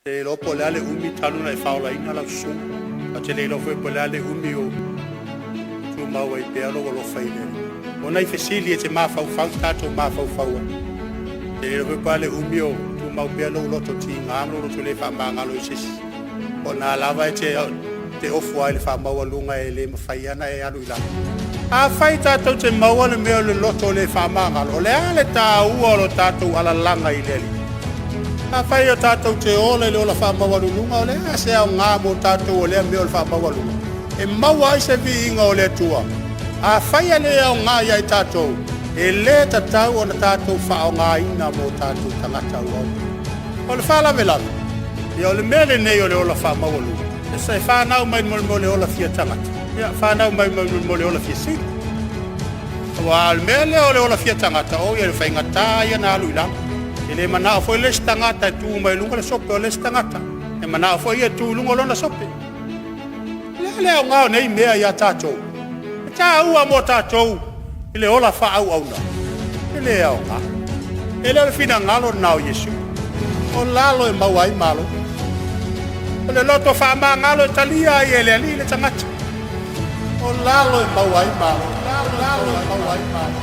Te le iloa po o le a le umi talu ona e faaolaina lau susuga, ae ou te le iloa foi po o le a le umi o tumau ai pea lou alofa i le Alii. O nai fesili e te mafaufau tatou mafaufau ai. E te le iloa foi po o le a le umi o tumau pea lou loto tiga ma lou loto le faamagalo i se isi, o lena lava e te ofu lava i le faamaualuga, e le mafai lava ona e alu i lalo. Afai tatou te maua le mea o le loto le faamagalo, o le a le taua o lo tatou alalaga i le Alii? Afai o tatou te ola i le ola faamaualuluga, o le a se aoga mo tatou o lea mea o le faamaualuga? E maua ai se viiga o le Atua. Afai e le aoga ia i tatou, e le tatau ona tatou faaaogaina mo tatou tagata auauna. O le faalavelave, ia o le mea lenei o le ola faamaualuga, e fanau mai le mea o le ola fia tagata, ia fanau mai ma le mea o le ola fia sili. Aua o le mea lea o le ola fia tagata, o ia le faigata ia ona alu i lalo. E le manao foi le isi tagata e tu mai luga le sope o le isi tagata, e manao foi ia e tu i luga o lona sope. O le a le aoga o nei mea ia tatou? E taua mo tatou i le ola faaauauna? E le aoga. E le o le finagalo lena o Iesu. O lalo e maua ai malo. O le loto faamagalo e talia ai e le Alii le tagata. O lalo e maua ai malo. Lalo e maua ai malo.